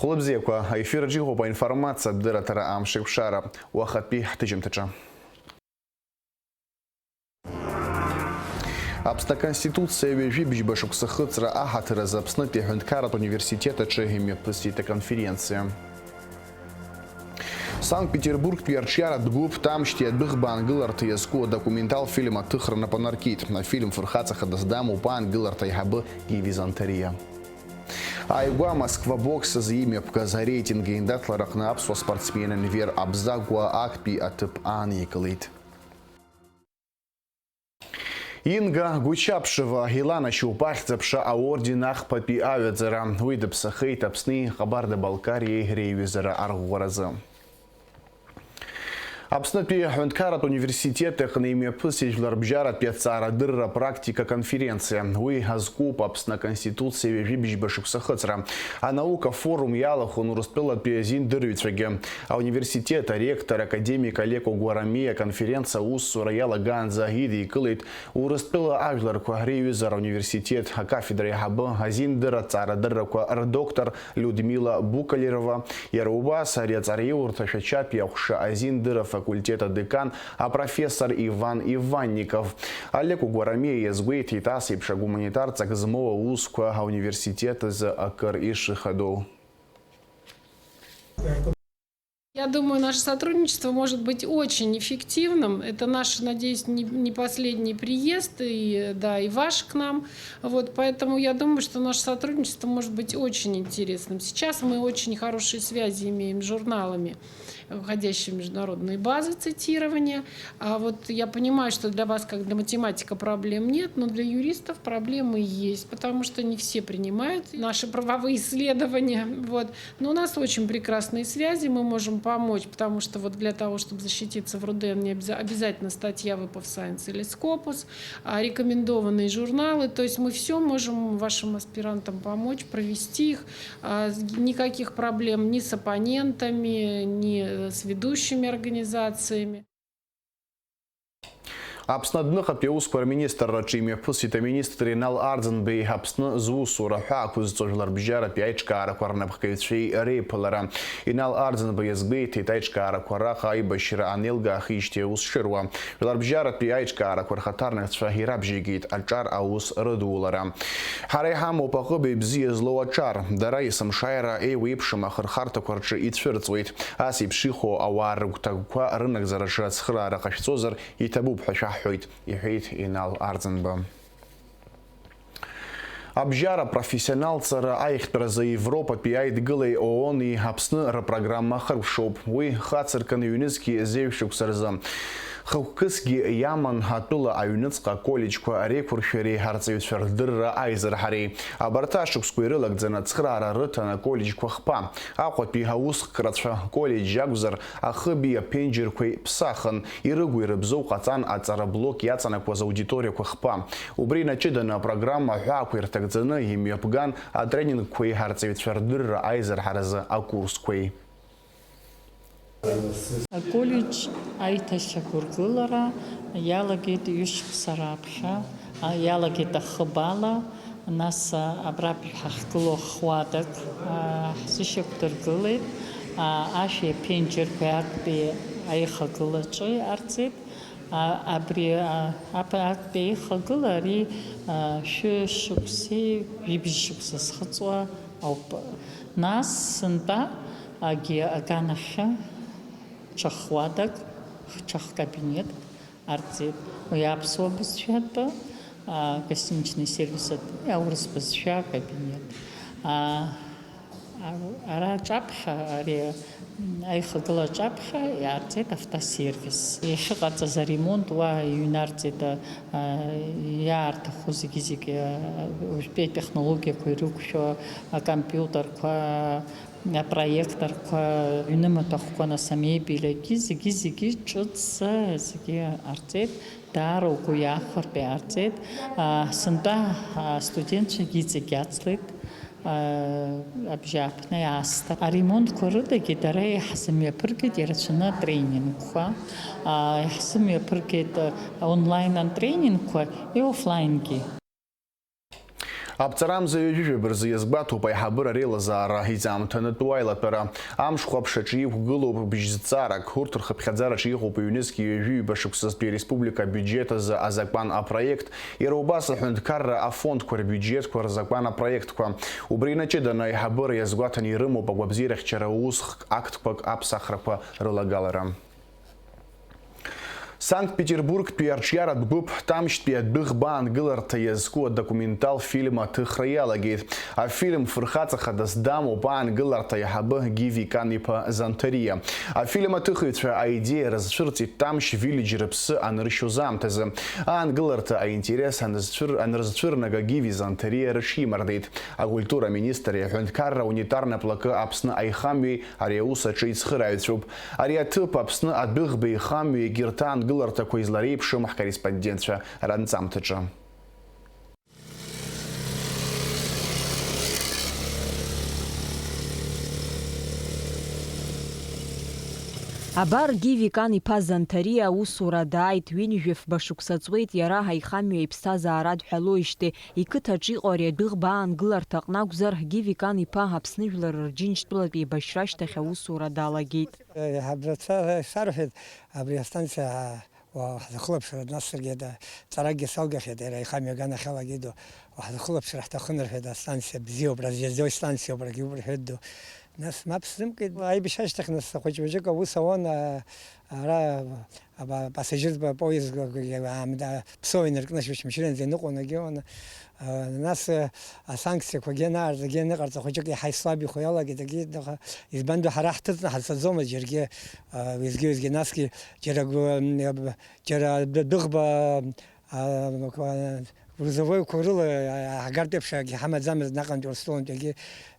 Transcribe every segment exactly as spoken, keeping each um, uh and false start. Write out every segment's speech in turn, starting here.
Хәлыбзиақәа, аефир аҿы иҟоуп аинформациатә дырраҭара Амшеиқәшара. Уахатәи ҳҭыжьымҭаҿы. Аԥсны Аконституциа ҩажәи бжьба шықәса хыҵра аҳаҭыр азы Аԥснытәи аҳәынҭқарратә университет аҿы имҩаԥысит аконференциа. Санкт-Петербургтәи арҿиаратә гәыԥ Тамшьти адәыӷба аангыларҭа иазку адокументал фильм аҭыхра напы анаркит. Афильм фырхаҵа хадас дамоуп аангыларҭа аиҳабы Гиви Занҭариа. Ааигәа Москва бокс азы имҩаԥгаз ареитинг аиндаҭлараҟны аԥсуа спортсмен Енвер Абзагәа актәи аҭыԥ ааникылеит. Инга Гучаԥшева иланашьоуп ахьӡ-аԥша аорден ахԥатәи аҩаӡара. Уи дыԥсахеит Аԥсни Ҟабарда-Балкариеи реиҩызара арӷәӷәаразы. Аԥснытәи аҳәынҭқарратә университет аҟны имҩаԥысит жәларбжьаратәи аҭҵаарадырра практика конференциа. Уи азкуп Аԥсны Аконституциа ҩажәи бжьба шықәса хыҵра. Анаука форум иалахәын Урыстәылатәи азиндырҩцәагьы. Ауниверситет аректор академик Олег Огуарамиа аконференциа аусзура иалагаанӡа идикылеит Урыстәыла ажәларқәа реиҩызара ауниверситет акафедра аиҳабы, азиндырра аҭҵаарадыррақәа рдоктор Людмила Букалерова, иара убас ари аҵараиурҭа Шәачатәи аҟәша азиндырра факультет адекан апрофессор Иван Иванников. Олег Огуарамиа иазгәеиҭеит ас еиԥш агуманитар ҵак змоу аусқәа ауниверситет азы акыр ишыхадоу. Я думаю, наше сотрудничество может быть очень эффективным. Это наш, надеюсь, не, не последний приезд, и, да, и ваш к нам. Вот, поэтому я думаю, что наше сотрудничество может быть очень интересным. Сейчас мы очень хорошие связи имеем с журналами, входящими в международные базы цитирования. А вот я понимаю, что для вас, как для математика, проблем нет, но для юристов проблемы есть, потому что не все принимают наши правовые исследования. Вот. Но у нас очень прекрасные связи, мы можем помочь, потому что вот для того, чтобы защититься в РУДН, не обяза-, обязательно статья в Web of Science или Scopus, а рекомендованные журналы. То есть мы все можем вашим аспирантам помочь, провести их. А, никаких проблем ни с оппонентами, ни, э, с ведущими организациями. Аԥсны адәныҟатәи аусқәа рминистрраҿы имҩаԥысит аминистр Инал Арӡынбеи Аԥсны зусура ҳәа ақәызҵо жәларбжьаратәи аиҿкаарақәа рнапхгаҩцәеи реиԥылара. Инал Арӡынба иазгәеиҭеит, аиҿкаарақәа раҟа аибашьра анеилгахижьҭеи аус шыруа. Жәларбжьаратәи аиҿкаарақәа рхаҭарнакцәа ирабжьеигеит аҿар аус рыдулара. Ҳара иҳамоуп аҟыбаҩ бзиа злоу аҿар. Дара есымшааира еиуеиԥшым ахырхарҭақәа рҿы ицәырҵуеит. Ас еиԥш иҟоу ауаа рыгәҭакқәа рынагӡараҿы ацхыраара ҟашәҵозар иҭабуп ҳәа шәаҳҳәоит, иҳәеит Инал Арӡынба. Абжьара профессионалцара аиӷьтәразы Европатәи аидгылеи ООН-и Аԥсны рпрограмма ахыркәшоуп. Уи хацыркын ҩнызқьи зеижә шықәса рзы. Хықәкысгьы иаман атәыла аҩныҵҟа аколлеџьқәа реиқәыршәареи арҵаҩцәа рдырра аизырҳареи. Абарҭ ашықәсқәа ирылагӡаны ацхыраара рыҭан аколлеџьқәа хԥа. Аҟәатәи аусхкрацәа коллеџь акәзар, ахыби аԥенџьырқәеи ԥсахын, ирыгу-ирыбзоу ҟаҵан аҵара блок иаҵанакуаз аудиториақәа хԥа. Убри инаҷыданы апрограмма аҳәаақәа ирҭагӡаны имҩаԥган атренингқәеи арҵаҩцәа рдырра аизырҳаразы акурсқәеи. Аколлеџь аиҭашьақәыргылара иалагеит ҩышықәса раԥхьа, а, иалагеит ахыб ала, нас, а, абра ҳахьгылоу х-уадак, а, ҳзышьақәдыргылеит, а, ашәи аԥенџьырқәеи актәи аихагылаҿы иҟарҵеит. А, абри, а, ап-, актәи аихагыла ари, а, шәышықәсеи ҩыбжь шықәса зхыҵуа ауп. Нас сынтәа агьи аганахьы ҽа х-уадак, ҽа х-кабинет арҵеит. Уи аԥсуа бызшәатәы, а, гостиничный сервис атәы, аурыс бызшәа акабинет. А, ара аҿаԥхьа, ари, м, аихагыла аҿаԥхьа иаарҵеит автосервис. Иахьыҟаҵаз аремонт уа иҩнарҵеит, а, а, иаарҭаху зегьы-зегьы, а, уажәтәи атехнологиақәа ирықәшәо, акомпиутерқәа, апроекторқәа, аҩнымаҭәахәқәа, нас, амебель, егьи зегьы-зегьы ҿыцӡа зегьы ҟарҵеит. Даара угәы иахәартә иҟарҵеит. А, сынтәа, а, астудентцәагьы иҵегь ацлеит, а, абжьааԥны аасҭа. Аремонтқәа рыдагьы дара иаҳзымҩаԥыргеит ирацәаны атренингқәа. А, иаҳзымҩаԥыргеит, а, онлайн атренингқәа, и офлайнгьы. Аԥҵарамза ҩажәи жәаба рзы иазгәаҭоуп аиҳабыра реилазаара, иҵаамҭанытәу аилатәара. Амш хәаԥш аҿы иқәгылоуп бжьызҵаарак, урҭ рхыԥхьаӡараҿы иҟоуп ҩнызқьи ҩажәи ҩба шықәсазтәи ареспублика абиуџьеҭ азы азакәан апроект, иара убас аҳәынҭқарра афондқәа рбиуџьеҭқәа рзакәан апроектқәа. Убри инаҷыданы аиҳабыра иазгәаҭаны ирымоуп агәабзиарахьчара усхк актқәак аԥсахрақәа рылагалара. Санкт-Петербургтәи арҿиаратә гәыԥ Тамшьтәи адәыӷба аангыларҭа иазку адокументал фильм аҭыхра иалагеит. Афильм фырхаҵа хадас дамоуп аангыларҭа аиҳабы Гиви Кан-иԥа Занҭариа. Афильм аҭыхыҩцәа аидеиа рызцәырҵит Тамшь Виллидж рыԥсы аныршьоз аамҭазы. Аангыларҭа аинтерес анызцәыр-, анырзцәырнага Гиви Занҭариа рыҽимардеит. Акультура аминистрреи аҳәынҭқарра унитарны аплакы Аԥсны аихамҩеи ари аус аҿы ицхырааҩцәоуп. Ари аҭыԥ Аԥсны адәыӷба еихамҩа егьырҭ аангыларҭақәа излареиԥшым ҳкорреспондентцәа ранҵамҭаҿы. Абар, Гиви Кан-иԥа Занҭариа аусура дааит, ҩынҩажәи фба шықәса ҵуеит иара аихамҩа иԥсҭазаара адҳәалоижьҭеи. Иқыҭаҿ иҟоу ари адәыӷба аангыларҭа аҟны акәзар, Гиви Кан-иԥа Аԥсны жәлар рџьынџьтәылатә еибашьра ашьҭахь аусура далагеит. Еиҳабацәа сарҳәеит, абри астанциа уа-, ҳзахылаԥшра днасыргеит, ҵаракгьы салгахьеит, иара аихамҩа аганахьала иду, ҳзахылаԥшра ҳҭахын рҳәеит, астанциа бзиоуп, разъездной станциоуп, рагьы убра рҳәеит ду. Нас мап сзымкит, аибашьра ашьҭахь нас хәыҷ-быҷык аус ауан, а, ара, аба-, пассажиртә поезд, а, аамда, ԥсоу инаркны шәышмшьыранӡа иныҟәон, агьиуан. А, нас, а, асанкциақәагьы анаарҵагьы аныҟарҵа хәыҷык иаҳа ислабихо иалагеит, агьи, аха, избан ду, ҳара ҳҭыҵны ҳацаӡомызт џьаргьы, а, уеизгьы-уеизгьы, насгьы џьара гу-, м, џьара дәы-, дәыӷба, а, грузовойқәа рыла, а, ҳагартә еиԥш акгьы ҳамаӡамызт наҟ Урыстәылантәигьы.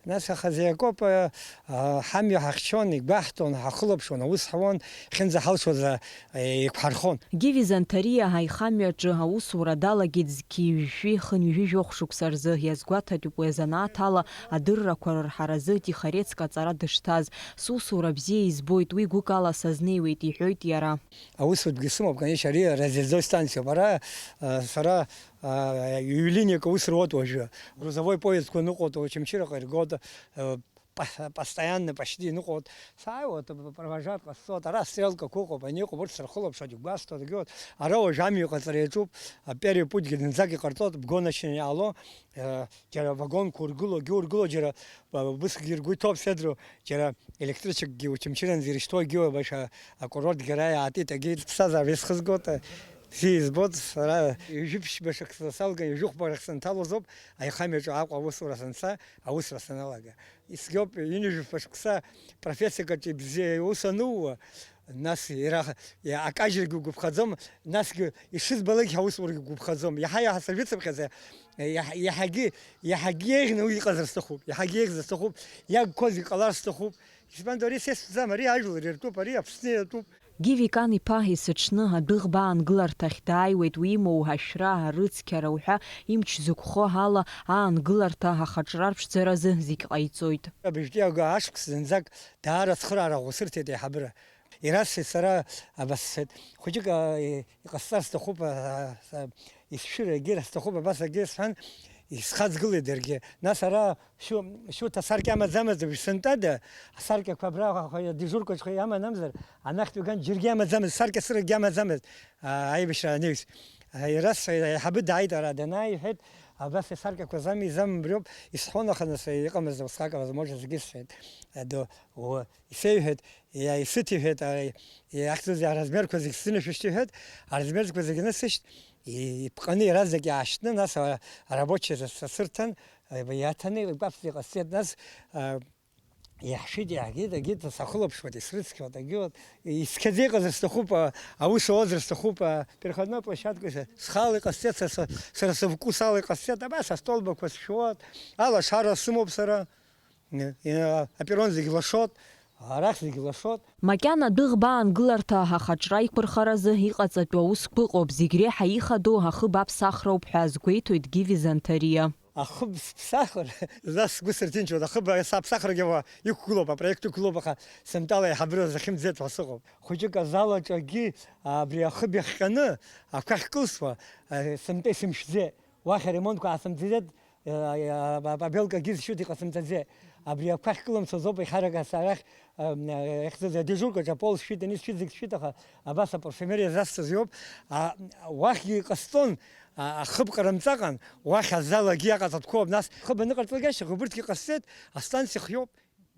Нас ахазы иакоуп, а, а, ҳамҩа ҳахьчон, игәаҳҭон, ҳахылаԥшуан, аус ҳуан, хьынӡа ҳалшоз, а, еиқәҳархон. Гиви Занҭариа аихамҩаҿы аусура далагеит зқьи жәшәи хынҩажәи жәохә шықәса рзы. Иазгәаҭатәуп уи азанааҭ ала адыррақәа рырҳаразы Тихорецк аҵара дышҭаз. Сусура бзиа избоит, уи гәыкала сазнеиуеит, иҳәоит иара. Аусутәгьы сымоуп, конечно, ари разъездной станциоуп. Ара, а, сара, а, ҩ-линиак аус руоуп уажәы. Грузовой поездқәа ныҟәоит, Очамчыраҟа иргоит, а, па-, постоянно почти ныҟәоит. Сааиуеит, провожать ҟасҵоит, ара стрелкақәа ыҟоуп, ани ыҟоуп, урҭ сырхылаԥшуеит, игәасҭоит, егьиуеит. Ара уажә амҩа иҟаҵара иаҿуп, а, первый путьгьы зынӡак иҟарҵоит, бгоночный ало, а, џьара вагонқәа ургыло, егьи ургыло, џьара, а, убысгьы ргәы иҭоуп, сеидру, џьара електричкгьы Очамчыранӡа ирышьҭоу, егьиуеит, баша акурорт џьара иаатит, егьи рыԥсҭазаара исхызгоит, а, бзиа избоит, сара ҩажәи ԥшьба шықәса салган, ҩажәи хәба рахь сынҭалозоуп, аихамҩаҿы Аҟәа аусура санца, аусура саналага. Ицәгьоуп, ҩынҩажәи фба шықәса профессиак аҿы ибзиа иус анууа, нас иара, иа-, акажьрагьы угәаԥхаӡом, насгьы ишызбалакгьы аусурагьы угәаԥхаӡом. Иаҳа-иаҳа сажәытәымхьаӡа, иаҳ-, иаҳагьы, иаҳагьы еиӷьны уи иҟазар сҭахуп, иаҳагьы еиӷьзар сҭахуп, иагқәаз иҟалар сҭахуп. Избан ду, ари сеицәӡам, ари ажәлар иртәуп, ари Аԥсны иатәуп. Гиви Кан-иԥа есыҽны адәыӷба аангыларҭахь дааиуеит, уимоу, ашәра, арыцқьара уҳәа имч зықәхо ала аангыларҭа ахаҿра рԥшӡаразы зегь ҟаиҵоит. Абыжәтәи агәы ашықәс зынӡак даара ацхыраара ӷәӷәа сырҭеит аиҳабыра. Ирасҳәеит сара, абас сҳәеит, хәыҷык, а, и-, иҟасҵар сҭахуп, а, са, исшәыр егьыр сҭахуп, абас егьыр сҳәан, исхаҵгылеит даргьы. Нас ара Шьу-, Шьуҭа асаркьа амаӡамызт, уажә сынтәада, асаркьақәа абра, ха-, ха-, адежуркаҿы иаман амзар, анахьтә иуган џьаргьы амаӡамызт, саркьа сыракгьы амаӡамызт, а, аибашьра аниҩс. А, ирас-, аиҳабы дааит ара, данааи иҳәеит, абас асаркьақәа зами, изамам абриоуп, исҳәон, аха нас иҟамызт усҟак авозможность, зегьы сҳәеит. Адо, о, исеиҳәеит, иа-, исыҭ иҳәеит, а, иахьӡыз аразмерқәа зегь сзынашәышьҭ иҳәеит, аразмерқәа зегь анысышьҭ, и-, иԥҟаны иаразнак иаашьҭны, нас, а, арабочиа са-, сасырҭан, а, иаҭаны, икәаԥ-, иҟасҵеит, нас, а, Иаҳшьит, иаҳгеит, агеит, сахылаԥшуеит, исрыцқьоит, агьиуеит. Ицқьаӡа иҟазар сҭахуп, а, аус ауазар сҭахуп, а, переходной площадка, са, схала иҟасҵеит, са, са, сара сывкус ала иҟасҵеит, абас астолбақәа сшәуеит, алашара сымоуп сара, э, э, аперрон зегь лашоит, арахь зегь лашоит. Макьана адәыӷба аангыларҭа ахаҿра иқәырхаразы иҟаҵатәу аусқәа ыҟоуп, зегь реиҳа ихадоу ахыб аԥсахроуп ҳәа азгәеиҭоит Гиви Занҭариа. Ахыб сыԥсахыр, нас сгәы сырҭынчуеит, ахыб саԥсахрагьы уа иқәгылоуп, апроект ықәгылоуп, аха сынтәала аиҳабыра сахьымӡеит ҳәа сыҟоуп. Хәыҷык азал аҿы акгьы абри ахыб иахҟьаны ақәа ахькылсуа, а, сынтәа исымшьӡеит. Уахь аремонтқәа аасымҵаӡеит, Э, а, а, а, абелкагьы зшьуеит, иҟасымҵаӡеит. Абри ақәа ахькылымсуаз ауп еиҳарак ас арахь, ам, а, иахьӡыз адежуркаҿ апол сшьуеит, ани сшьуеит, зегь сшьуеит, аха абас апарфиомериа зазҭаз иоуп. А, уахьгьы иҟасҵон, а, ахыб ҟарымҵаҟан, уахь азалагьы иаҟаҵатәқәоуп, нас хыб аныҟарҵалак ашьҭахь убырҭгьы ҟасҵеит, астанциа хиоуп.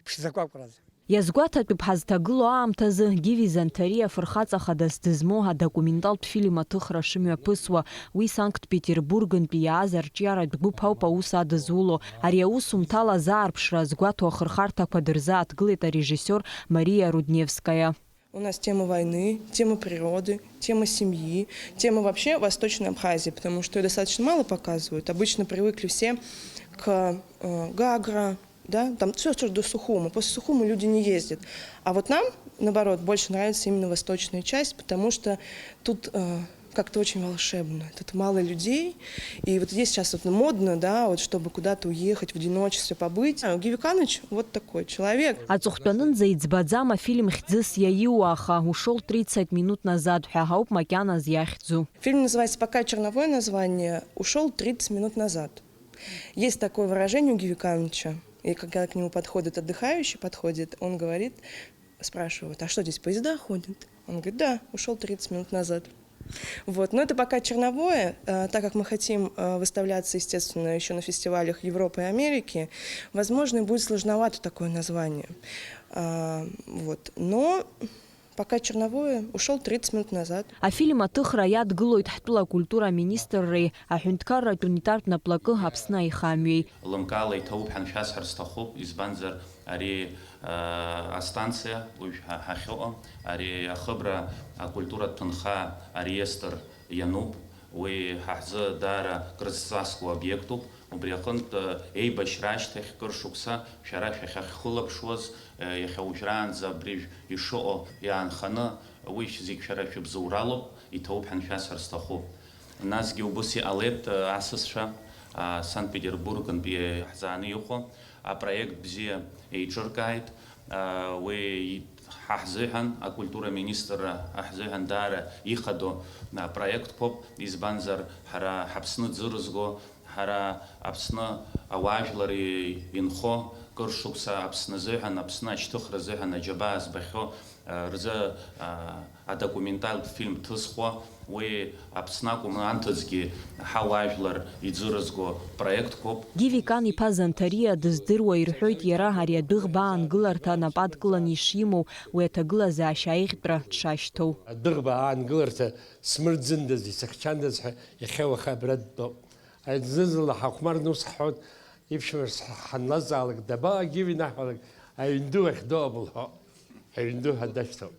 Ԥшӡақәа акәразы. Иазгәаҭатәуп ҳазҭагылоу аамҭазы Гиви Занҭариа фырхаҵа хадас дызмоу адокументалтә фильм аҭыхра шымҩаԥысуа. Уи Санкт-Петербургынтәи иааз арҿиаратә гәыԥ ауп аус адызуло. Ари аусумҭала азаарԥшра азгәаҭо ахырхарҭақәа дырзааҭгылеит арежиссиор Мария Рудневская. У нас тема войны, тема природы, тема семьи, тема вообще Восточной Абхазии, потому что её достаточно мало показывают. Обычно привыкли все к, э, Гагра, да, там всё, что до Сухумы. После Сухумы люди не ездят. А вот нам, наоборот, больше нравится именно восточная часть, потому что тут, э, как-то очень волшебно. Тут мало людей. И вот здесь сейчас вот модно, да, вот чтобы куда-то уехать, в одиночестве побыть. А Гиви Каныч вот такой человек. Аҵыхәтәанынӡа иӡбаӡам афильм хьӡыс иаиуа, аха ушел тридцать минут назад ҳәа ауп макьаназ иахьӡу. Фильм называется, пока черновое название, «Ушел тридцать минут назад». Есть такое выражение у Гиви Каныча, и когда к нему подходит отдыхающий, подходит, он говорит, спрашивают: «А что, здесь поезда ходят?» Он говорит: «Да, ушел тридцать минут назад». Вот. Но это пока черновое, э, так как мы хотим, э, выставляться, естественно, ещё на фестивалях Европы и Америки, возможно, и будет сложновато такое название. А, вот. Но пока черновое, ушел тридцать минут назад. Афильм аҭыхра иадгылоит ҳтәыла акультура аминистрреи аҳәынҭқарратә унитартә наплакы Аԥсны аихамҩеи. Лымкаала иҭабуп ҳәа аншәасҳәар сҭахуп, избанзар ари, а, астанциа уажә ҳа-, ҳахьыҟоу, ари ахыбра акультуратә ҭынха ареестр иануп. Уи ҳа ҳзы даара крызҵазкуа обиектуп. Убри аҟынтә, еибашьра ашьҭахь кыр шықәса шәара шәахьахьхылаԥшуаз, иахьа уажәраанӡа абри ишыҟоу иаанханы, уи зегь шәара шәыбзоуралоуп, иҭабуп ҳәа аншәасҳәар сҭахуп. Насгьы убыс иҟалеит, асасцәа, Санкт-Петербургынтәи иаҳзааны иҟоу апроект бзиа еиҿыркааит. Уи ҳа ҳзыҳәан, акультура министрра ҳзыҳәан даара ихадоу проектқәоуп, избанзар, ҳара ҳАԥсны ӡы рызго, ҳара Аԥсны ауаажәлар инхо, кыр шықәса Аԥсны азыҳәан, Аԥсны ашьҭыхра азыҳәан аџьабаа збахьоу рзы адокументалтә фильм ҭызхуа, уи Аԥсны акәым, анҭыҵгьы ҳауаажәлар иӡырызго проектқәоуп. Гиви Кан-иԥа Занҭариа дыздыруа ирҳәоит иара ари адәыӷба аангыларҭа нап адкыланы ишимоу, уи аҭагылазаашьа аиӷьтәра дшашьҭоу. Адәыӷба аангыларҭа смырӡындаз, исыхьчандаз ҳәа иахьа-уаха абра дтәоуп. Зны-зынла ҳахәмарны ус ҳҳәоит, иԥшәма ҳанлазҵаалак, дабаҟа Гиви наҳәалак, аҩн ду ахь доуп лҳәо, аҩн ду ҳәа дашьҭоуп.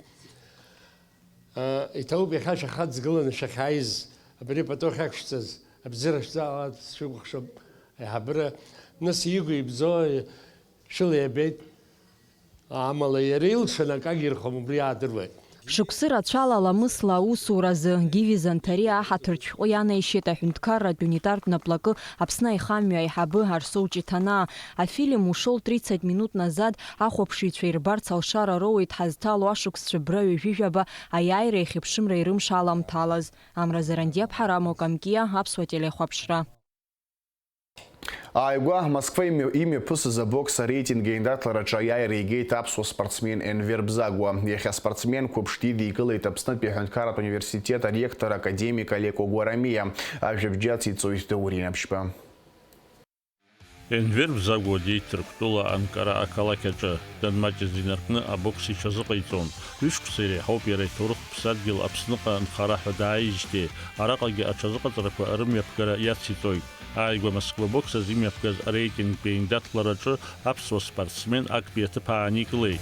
Иҭабуп иахьа шәахаҵгыланы шәахьааиз, абри пату ахьақәшәҵаз, абзиара шәзааларц шәыкәыхшоуп аиҳабыра, нас игәи ибзоуи шәыла иабеит, амала иара илшаны акы агирхом, убри аадыруеит. Шықәсы рацәала ламысла аусуразы Гиви Занҭариа аҳаҭыртә шәҟәы ианаишьеит аҳәынҭқарратә унитартә наплакы Аԥсны аихамҩа аиҳабы Арсоу Ҷиҭанаа. Афильм «Ушел тридцать минут назад» ахәаԥшыҩцәа ирбарц алшара роуеит ҳазҭало ашықәсцәа бра ҩажәижәаба аиааира иахьыԥшымра ирымш аламҭалаз. Амра Зарандиаԥҳа, Рамо Камкиа, Аԥсуа телехәаԥшра. Ааигәа Москва имҩа-, имҩаԥысыз абокс ареитинг аиндаҭлараҿы аиааира игеит аԥсуа спортсмен Енвер Бзагәа. Иахьа аспортсмен қәыԥш дидикылеит Аԥснытәи аҳәынҭқарратә университет аректор академик Олег Огуарамиа. Ажәабжь ациҵоит Даур Инаԥшьба. Енвер Бзагәа Џьеи Ҭырқәтәыла Анкара ақалақь аҿы данмаҷыз инаркны абокс иҽазыҟаиҵон. Ҩышықәса иреиҳауп иара иҭоурыхтә ԥсадгьыл Аԥсныҟа нхара ҳәа дааижьҭеи, араҟагьы аҽазыҟаҵарақәа рымҩаԥгара иациҵоит. Ааигәа Москва бокс азы имҩаԥгаз ареитингтәи аиндаҭлараҿы аԥсуа спортсмен актәи аҭыԥ ааникылеит.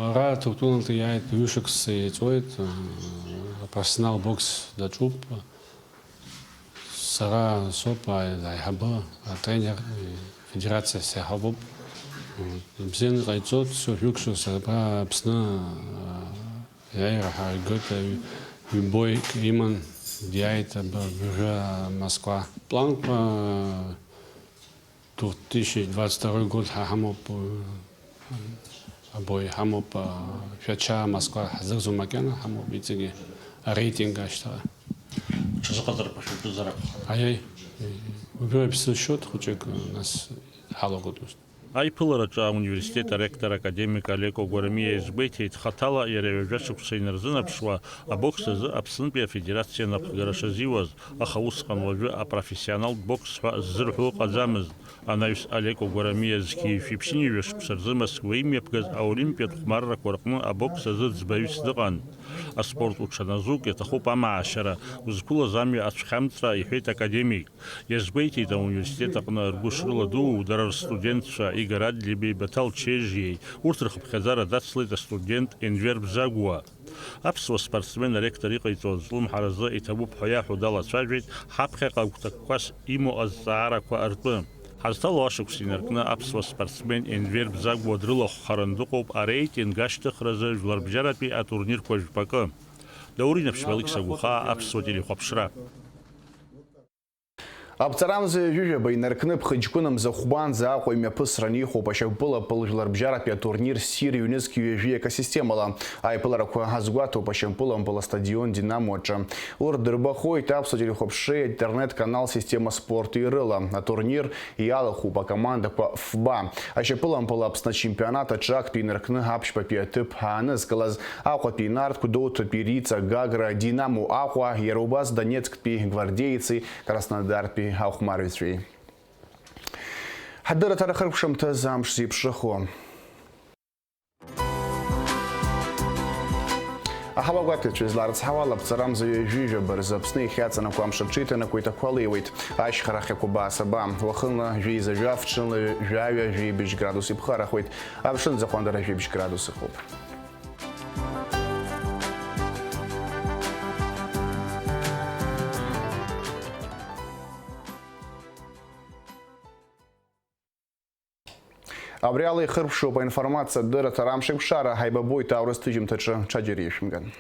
Ара Ҭырқәтәылантәи иааит, ҩышықәса иҵуеит, апрофессионал бокс даҿуп. Сара соуп аи-, аиҳабы, атренер, федерациа сеиҳабуп. Бзианы иҟаиҵоит, сшәықәшәо сара абра Аԥсны, аиааира ҳаргоит, ҩ-, ҩбоик иман, диааит аб-, абыржәы Москва. Планқәа Две тысячи двадцать второй год ҳа-, ҳамоуп, э, обои ҳамоуп, э, Шәача, Москва ҳзырӡом макьана ҳамоуп иҵегьы. Ареитинг ашьҭала. Ҽазыҟаҵарақәа шәаҿызар акәхап. Аиеи. Уажәы аԥсы шьоит хәыҷык, нас ҳалагоит ус. Аиԥылараҿы ауниверситет аректор академик Алеко Гәарамиа иазгәеиҭеит, хаҭала иара ҩажәа шықәса инарзынаԥшуа абокс азы Аԥснытәи Афедерациа анапхгара шазиуаз, аха усҟан уажәы апрофессионалтә бокс ҳәа ззырҳәо ыҟаӡамызт. Анаҩс Алеко Гәарамиа зқьи жәшәи ԥшьынҩажәа шықәса рзы Москва имҩаԥгаз аолимпиатә хәмаррақәа рҟны абокс азы ӡбаҩыс дыҟан. Аспорт уҽаназук иаҭахуп амаашьара, узқәылаз амҩа ацәхьамҵра, иҳәеит академик. Иазгәеиҭеит ауниверситет аҟны ргәы шрыладуу дара рстудентцәа Игор Адлеиби, Баҭал Чежиеи, урҭ рхыԥхьаӡара дацлеит астудент Енвер Бзагәуа. Аԥсуа спортсмен аректор иҟаиҵо азҿлымҳаразы иҭабуп ҳәа иаҳәо далацәажәеит ҳаԥхьаҟа агәҭакқәас имоу азҵаарақәа ртәы. Ҳазҭало ашықәс инаркны аԥсуа спортсмен Енвер Бзагәуа дрылахәхаран дыҟоуп ареитинг ашьҭыхразы жәларбжьаратәи атурнирқәа жәпакы. Даур Инаԥшьба, Алықьса Гәыхаа, Аԥсуа телехәаԥшра. Аԥҵарамза ҩажәижәаба инаркны Ԥхыџьгәы Намзахәбанӡа Аҟәа имҩаԥысран ихәоуп ашьапылампыл жәларбжьаратәи атурнир ссир ҩнызқь ҩажәи акасистемала. Аиԥыларақәа азгәаҭоуп ашьапылампыл астадион Динамо аҿы. Урҭ дырбахоит аԥсуа телехәаԥшреи аинтернет-канал Система спорти рыла. Атурнир иалахәуп акомандақәа фба. Ашьапылампыл Аԥсны ачемпионат аҿы актәи инаркны аԥшьбатәи аҭыԥ аанызкылаз Аҟәатәи Нарҭ, Гәдоуҭатәи Риҵа, Гагра, Динамо Аҟәа, иара убас Донецктәи Гвардеици Краснодартәи ахәмарҩцәеи. Ҳадырраҭара хыркәшамҭаз амш зеиԥшрахо. Аҳауагәаҭаҩцәа изларыцҳауа, алаԥҵарамза ҩажәижәаба рзы Аԥсны иахьаҵанакуа амш аҽеиҭанакуеит, ақәа леиуеит. Ашьхарахь ақәабаа саба. Уахынла жәеиза жәаф, ҽынла жәаҩа, жәибжь градус иԥхарахоит. Амшын аӡахәандара жәибжь градус ыҟоуп. Абри ала ихыркәшоуп аинформациатә дырраҭара амш еиқәшара. Ҳаибабоит аурыс ҭыжьымҭаҿы, ҽаџьара ишәымган.